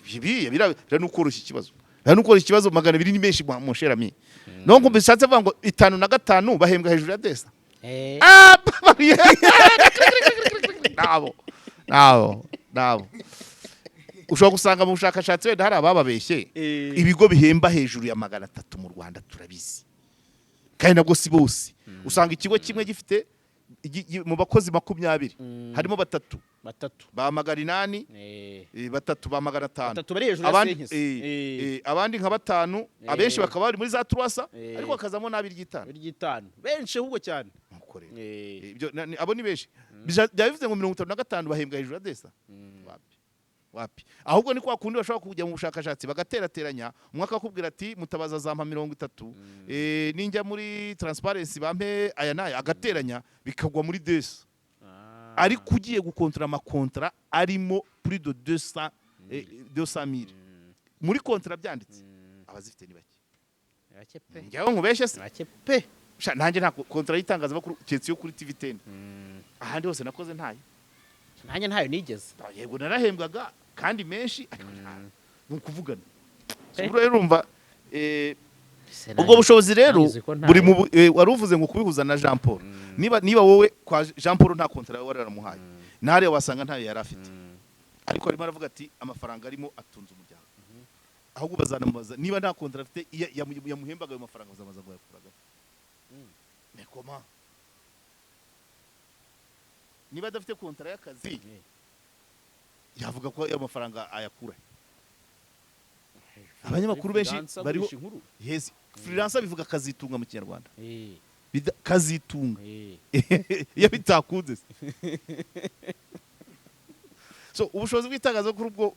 biriya biriya ni ukoroshya ikibazo, biriya ni ukoroshya ikibazo. 200 ni menshi, mon cher ami. Donc bishatse kuvuga ngo itanu na gatanu bahembwa hejuru ya 200. Ah, nabo ushobora gusanga mu bushakashatsi wenda hari abababeshye. Ibigo bihemba hejuru ya 300 mu Rwanda turabizi, kandi nabwo si bose. Usanga ikigo kimwe gifite mu bakozi 20 harimo batatu Batatu. ba 800, batatu ba 500. Batatu bari hejuru ya Abandi 500. Abandi nka batanu, abenshi bakaba bari muri za 300, ariko hakazamo n'abiri ry'itanu. Ry'itanu benshi ahubwo cyane. Nuko rero ibyo abo ni benshi. Byaba bivuze ngo 55 bahembwa hejuru ya 200? Wapi, wapi. Ahubwo ni kwa kundi bashobora kujya mu bushakashatsi bagaterateranya, umwe akakubwira ati mutabaza zampa 30, ninjya muri Transparency bampe aya n'aya, agateranya bikagwa muri 200. Ariko ugiye gukontora amakontra arimo plus de 200, 200 mille muri contrat byanditse, abazifite ni bake. Bake pe. Njyewe nkubeshye se? Bake pe. Sha, nanjye nta contrat y'itangazamakuru keretse iyo kuri TV 10, ahandi hose nakoze ntayo. Nanjye ntayo nigeze. Yego, narahembwaga kandi menshi, ariko ni ukuvugana. So, ubwo rero urumva ubwo bushobozi rero Nanyuze ko ntayo. buri mu wari uvuze ngo kubihuza na Jean Paul, niba wowe kwa Jean Paul nta contrat wari waramuhaye, ntariya wasanga ntayo yari afite, ariko arimo aravuga ati amafaranga arimo atunze umuryango. Ahubwo bazanamubaza niba nta contrat afite, iyo yamuhembaga ayo mafaranga, bazabaza ngo yakuraga mais comment? Niba adafite contrat y'akazi, yavuga ko ayo mafaranga ayakura? Abanyamakuru benshi Freelancer bariho. agurisha inkuru. Yes, freelancer bivuga kazitunga mu Kinyarwanda. Kazitunga iyo bitakunze se. So ubushobozi bw'itangazamakuru bwo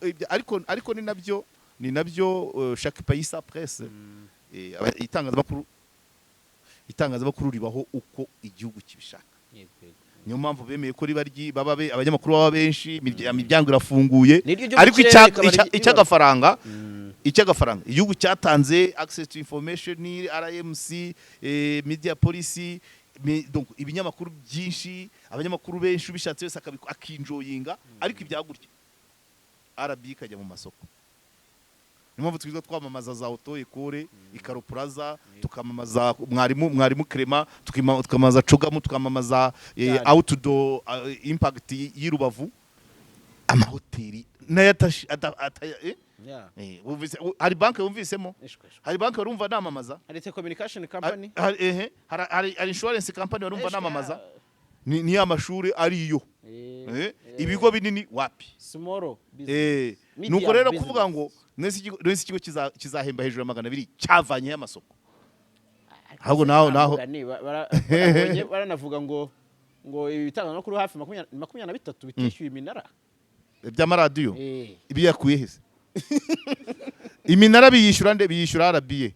ariko ni nabyo chaque pays sa presse. Itangazamakuru ribaho uko igihugu kibishaka. Yego, yego. Niyo mpamvu bemeye ko riba baba abanyamakuru baba benshi, imiryango irafunguye. Niryo ryo mu Ariko kirere rikaba icy'agafaranga, igihugu cyatanze access to information, RMC, media policy, donc ibinyamakuru byinshi, abanyamakuru benshi, ubishatse wese akinjoyinga. Ariko ibya gutya RB ikajya mu masoko. Niyo mpamvu twiza twamamaza za auto école Ikaro Plaza, tukamamaza mwarimu Clement, tukamamaza CHOGM, tukamamaza Cyane. outdoor impact y'i Rubavu, amahoteli nayo atashi? Yeah. Wumvise hari banki wumvisemo? Ishwe, ishwe. Hari banki warumva namamaza? Hari telecommunication company. Hari insurance company warumva Ishwe, namamaza? Yeah. Ni ya mashuri ariyo. Ibigo binini wapi. Small business. Medium Nuko rero business. kuvuga ngo nese ikigo kizahemba hejuru ya 200 cyavanyeho amasoko. Ahubwo naho Mugani, baranavuga ngo ibi bitangazamakuru hafi 23 bitishyuye iminara. By'amaradiyo ibiyakuye hese? Iminara biyishyura nde? Biyishyura RBA,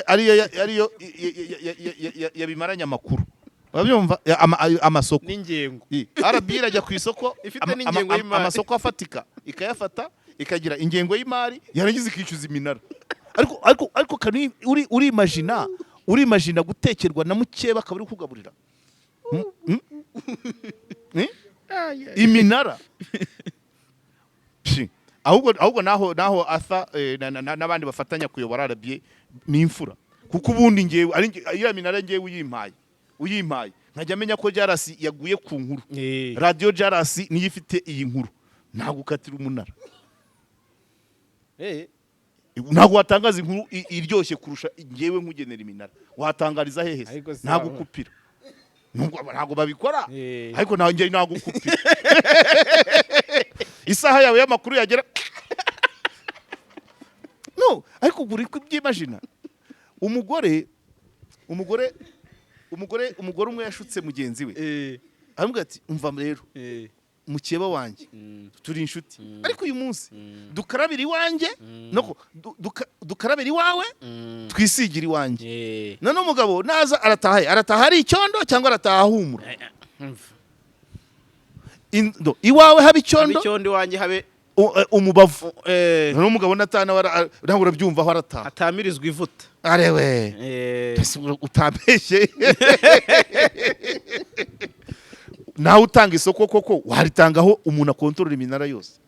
ariyo yabimaranye amakuru, urabyumva? Amasoko N'ingengo RBA irajya ku isoko Ifite n'ingengo y'imari. Amasoko afatika ikayafata. ikagira ingengo y'imari, yarangiza ikishyuza iminara. Ariko kani uri urimagina gutekerwa na mukeba akaba ari kugaburira? Mm? Mm? Iminara. Pshi. Ahubwo naho Arthur n'abandi bafatanya kuyobora RBA ni imfura, kuko ubundi ngewe ari iriya minara, ngewe uyimpaye nkajya menya ko Jarasi yaguye ku nkuru, radiyo Jarasi niyo ifite iyi nkuru, ntabwo ukatira umunara. Ntabwo watangaza inkuru iryoshye kurusha ngewe nkugenera iminara. Watangariza hehe se? Ariko si Ntabwo ukupira. Nubwo ntabwo babikora, ariko ntabwo ntabwo ukupira. Isaha yawe y'amakuru yagera, no ariko uri kubyimagina, umugore umwe yashutse mugenzi we, aramubwira ati: "Umva rero, mukeba wanjye, turi inshuti, ariko uyu munsi dukarabira iwanjye, no dukarabira iwawe, twisigira iwanjye." None umugabo naza arataha, arataha ari icyondo cyangwa arataha ahumura? Iwawe haba icyondo, icyondo, iwanjye habe umubavu. None umugabo natana, nawe urabyumva aho arataha. Atamirizwa ivuta. Arewe. Ese utambeshye, nawe utanga isoko koko waritangaho umuntu akontorora iminara yose?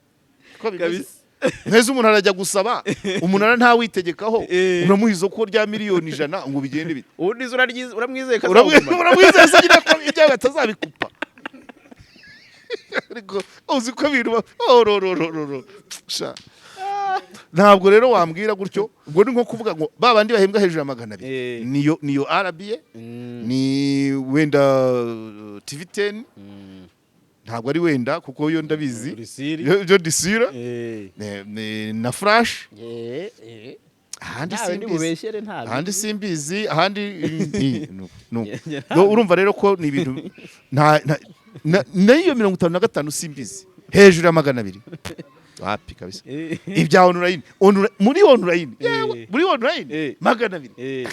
Ko bimeze? Kabisa. Mwese umuntu arajya gusaba umunara ntawitegekaho, uramuha isoko rya miliyoni 100 ngo bigende bite? Ubundi se uramwizeye ko azawugumana? Uramwizeza nyine ko ibyawe atazabikupa? Ariko uzi ko ibintu orororororo. Sha. Ntabwo rero wambwira gutyo. Ubwo ni nko kuvuga ngo ba bandi bahembwa hejuru ya 200, niyo RBA, ni wenda TV 10, ntabwo ari wenda kuko yo ndabizi. Risiri. Yo disira na Flash. Ahandi Ntawe simbizi. Ndibubeshyere ntawe. Ahandi simbizi, ahandi no. No, urumva rero ko ni ibintu nta n'iyo 55 simbizi, hejuru ya 200 wapi kabisa. Ibya online, muri online, yewe, muri online 200,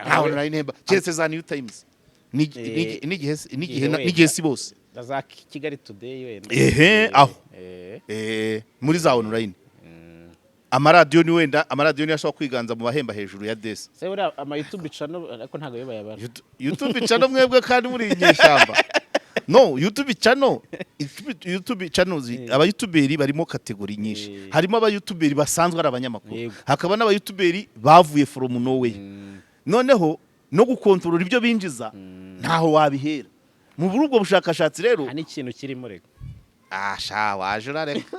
nta online hemba keretse za New Times n'igihe Wenda. N'igihe si bose. Na za Kigali Today wenda. Ehe, aho. Muri za online, amaradiyo ni wenda amaradiyo niyo ashobora kwiganza mu bahemba hejuru ya desi. Se buriya ama YouTube channel, ariko ntabwo yo bayabara. YouTube channel, mwebwe kandi muri inyeshyamba. No YouTube channel, YouTube channels, abayutuberi barimo category nyinshi. Harimo abayutuberi basanzwe ari abanyamakuru, hakaba n'abayutuberi bavuye from nowhere. Noneho no gukontorora ibyo binjiza ntaho wabihera mu muri ubwo bushakashatsi rero. Nta n'ikintu kirimo reka. Ah sha, waje urareka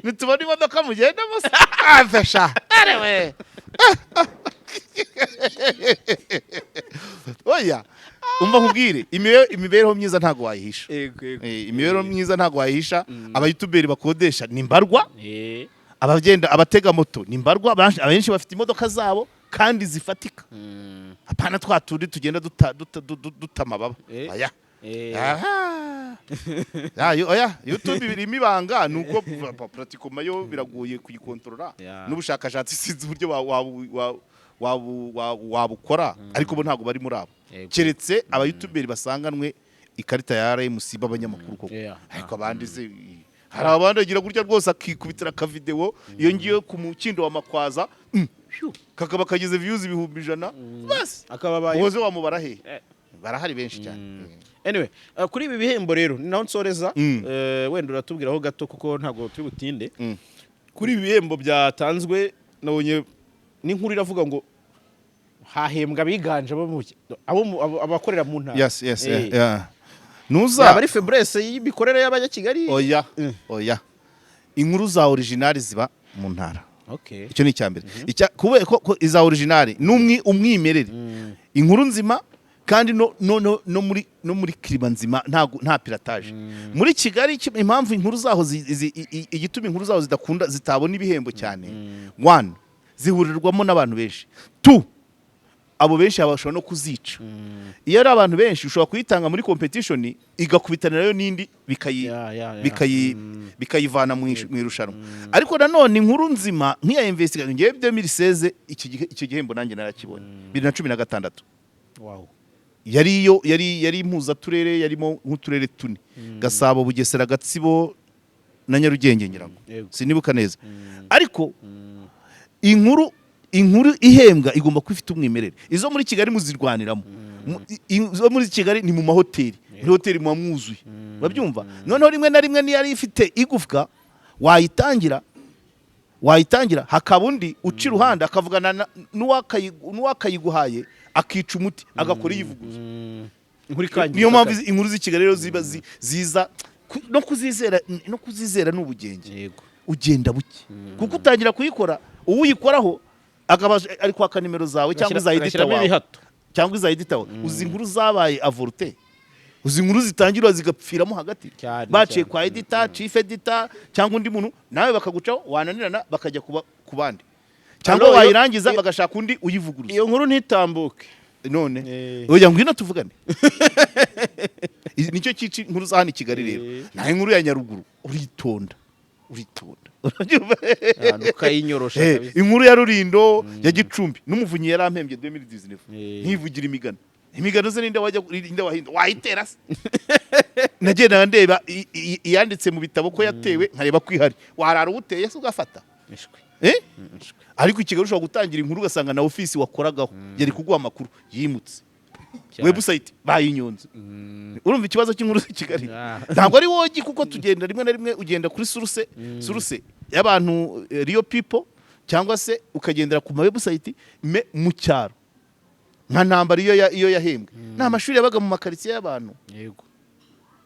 nitubona imodoka mugendamo se? Ave sha, arewe, oya, umva nkubwire, imibereho myiza ntabwo wayihisha. Yego yego. Imibereho myiza ntabwo wayihisha. Abayutuberi bakodesha ni mbarwa, abagenda abatega moto ni mbarwa, abenshi bafite imodoka zabo kandi zifatika, apana twa tundi tugenda duta amababa. Oya. Aha. Oya, YouTube birimo ibanga nuko pratiquement yo biragoye kuyikontorora. N'ubushakashatsi sinzi uburyo wabukora, ariko bo ntabwo bari muri abo, keretse abayutuberi basanganwe ikarita ya RMC b'abanyamakuru koko. Ariko abandi se, hari abandi bagira gutya rwose akikubitira akavideo iyo ngiyo ku mukindo wa Makwaza, kakaba kagize views 100,000, basi. Akaba abaye Uwoze wamubara he? Barahari benshi cyane. Anyway, kuri ibi bihembo rero ni naho nsoreza. Wenda uratubwiraho gato kuko ntabwo turi butinde. Kuri ibi bihembo byatanzwe, nabonye n'inkuru iravuga ngo hahembwa abiganje abo abakorera mu ntara. Yes. Yeah. Nuza Yaba ari faiblesse y'imikorere y'Abanyakigali? Oya. Oya, inkuru za original ziba mu ntara. Icyo ni icya mbere. Kubera ko iza original ni umwimerere, inkuru nzima, kandi no muri climat nzima, nta piratage. Muri Kigali, impamvu inkuru zaho igituma inkuru zaho zidakunda, zitabona ibihembo cyane, one, zihurirwamo n'abantu benshi; two, abo benshi bashobora no kuzica. Iyo ari abantu benshi, ushobora kuyitanga muri competition igakubitanirayo n'indi bikayi bikayivana mu irushanwa. Ariko nanone inkuru nzima nk'iya investigation, ngewe 2016 icyo gihembo nanjye narakibonye, 2016. Yari iyo yari impuzaturere, yarimo nk'uturere tune: Gasabo, Bugesera, Gatsibo na Nyarugenge, ngira ngo. Sinibuka neza, ariko inkuru ihembwa igomba kuba ifite umwimerere. Izo muri Kigali muzirwaniramo. Izo muri Kigali ni mu mahoteli, muri hoteli muba mwuzuye, urabyumva? Noneho rimwe na rimwe niyo yari ifite igufwa, wayitangira hakaba undi uca iruhande akavugana n'uwakayiguhaye, akica umuti, agakora iyivuguruza. Inkuru ikangirika. Niyo mpamvu inkuru z'i Kigali rero ziba ziza no kuzizera ni ubugenge. Ugenda buke, kuko utangira kuyikora, uwuyikoraho akaba ari kwaka nimero zawe cyangwa iza editor Agashyiramo wawe ibihato. cyangwa iza editor wawe. Uzi inkuru zabaye avorté, uzi inkuru zitangirwa zigapfiramo hagati, baciye kwa editor, chief editor cyangwa undi muntu, nawe bakagucaho, wananirana bakajya kuba ku bandi, cyangwa Allo, wayirangiza bagashaka undi uyivuguruza. Iyo nkuru ntitambuke. None oya, ngwino tuvugane. Nicyo cyica inkuru za hano i Kigali rero. Nta inkuru ya Nyaruguru, uritonda, uritonda, urabyumva? Ahantu ukayinyorosha kabisa. Inkuru ya Rurindo, ya Gicumbi n'Umuvunyi yarampembye 2019, nkivugira imigano. Imigano ze ninde wajya, ninde wahinda wayitera se? Nagendaga ndeba iyanditse mu bitabo ko yatewe, nkareba ko ihari. Warara uwuteye se ugafata? Ishwi. Eh? Ishwi. Ariko i Kigali ushobora gutangira inkuru ugasanga na ofisi wakoragaho yari kuguha amakuru yimutse, website bayinyonze. Urumva ikibazo cy'inkuru z'i Kigali? Ntabwo ari wogi, kuko tugenda rimwe na rimwe ugenda kuri source y'abantu, real people, cyangwa se ukagendera ku ma website. Mu cyaro nka Ntambara, iyo yahembwe ni amashuri yabaga mu makaritsiye y'abantu.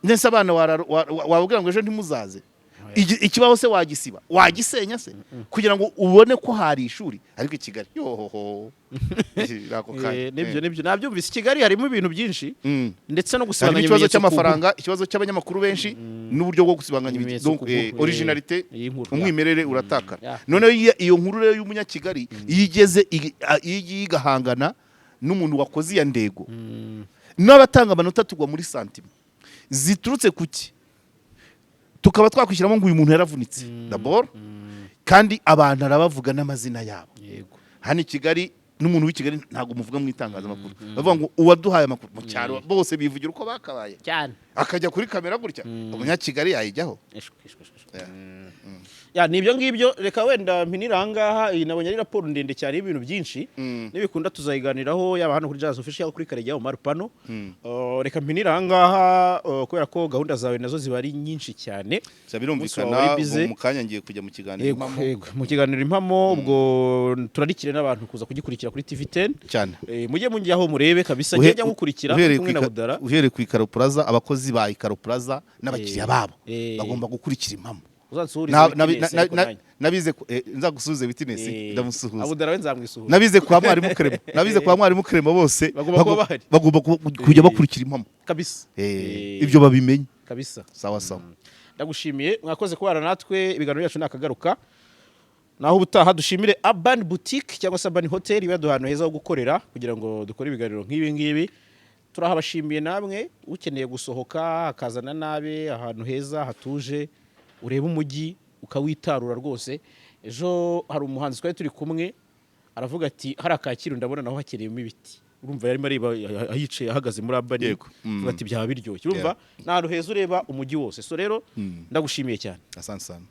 Ndetse abana wababwira ngo ejo ntimuzaze. Ikibaho se wagisiba, wagisenya se kugira ngo ubone ko hari ishuri? Ariko i Kigali yohoho, ako kanya. Nibyo, nabyumvise. I Kigali harimo ibintu byinshi ndetse no Harimo gusibanganya ikibazo ibimenyetso ku nkuru. cy'amafaranga, ikibazo cy'abanyamakuru benshi n'uburyo bwo gusibanganya ibimenyetso donc, ku nkuru, originalité, y'inkuru, umwimerere uratakara. Noneho iyo nkuru rero y'umunyakigali iyo igeze iyo igiye igahangana n'umuntu wakoze iya ndego n'abatanga amanota, tugwa muri sentiments ziturutse ku ki? Tukaba twakwishyiramo ngo uyu muntu yaravunitse d'abord, kandi abantu arabavuga n'amazina yabo. Hano i Kigali n'umuntu w'i Kigali ntabwo muvuga mu itangazamakuru, bavuga ngo uwaduhaye amakuru. Mu cyaro bose bivugira uko bakabaye, akajya kuri kamera gutya, umunyakigali yayijyaho? Ishwi, ishwi, ishwi. Ya, ni ibyo ngibyo. Reka wenda mpinira aha ngaha. Iyi nabonye ari raporo ndende cyane y'ibintu byinshi. Nibikunda tuzayiganiraho, yaba hano kuri Jazz Official cyangwa kuri Karegeya Omar Pano. Reka mpinira aha ngaha, kubera ko gahunda zawe nazo ziba ari nyinshi cyane. Gusa Umunsi birumvikana, wawe wari busy. ubu mu kanya ngiye kujya mu kiganiro Impamo. Yego, mu kiganiro Impamo. Ubwo turarikire n'abantu kuza kugikurikira kuri TV10. Cyane. Mujye mujyaho murebe kabisa, njye njya ngukurikira Uhereye kumwe ku na Budara. Uhereye ku Ikaro Plaza, abakozi ba Ikaro Plaza n'abakiriya babo bagomba gukurikira Impamo. Uzansuhurize Witness, ariko nanjye. Nabize nzagusuhuze Witness. Ndamusuhuza. Abudara we nzamwisuhuza. Nabize kwa mwarimu Clement, nabize kwa mwarimu Clement, bose Bagomba kuba bahari. Bagomba kujya bakurikira Impamo. Kabisa. Ibyo babimenye. Kabisa. Sawa sawa. Ndagushimiye, mwakoze kubana natwe. Ibiganiro byacu nakagaruka naho ubutaha. Dushimire Urban Boutique cyangwa se Urban Hotel ibaduha ahantu heza ho gukorera kugira ngo dukore ibiganiro nk'ibi ngibi. Turahabashimiye. Namwe ukeneye gusohoka akazana nabe ahantu heza hatuje, ureba umujyi ukawitarura rwose. Ejo hari umuhanzi twari turi kumwe, aravuga ati hari akakiro ndabona naho hakeneyemo ibiti. Urumva yarimo areba ahicaye ahagaze muri Urban, avuga ati byaba biryoshye. Urumva ni ahantu heza ureba umujyi wose. So rero ndagushimiye cyane. Asante sana.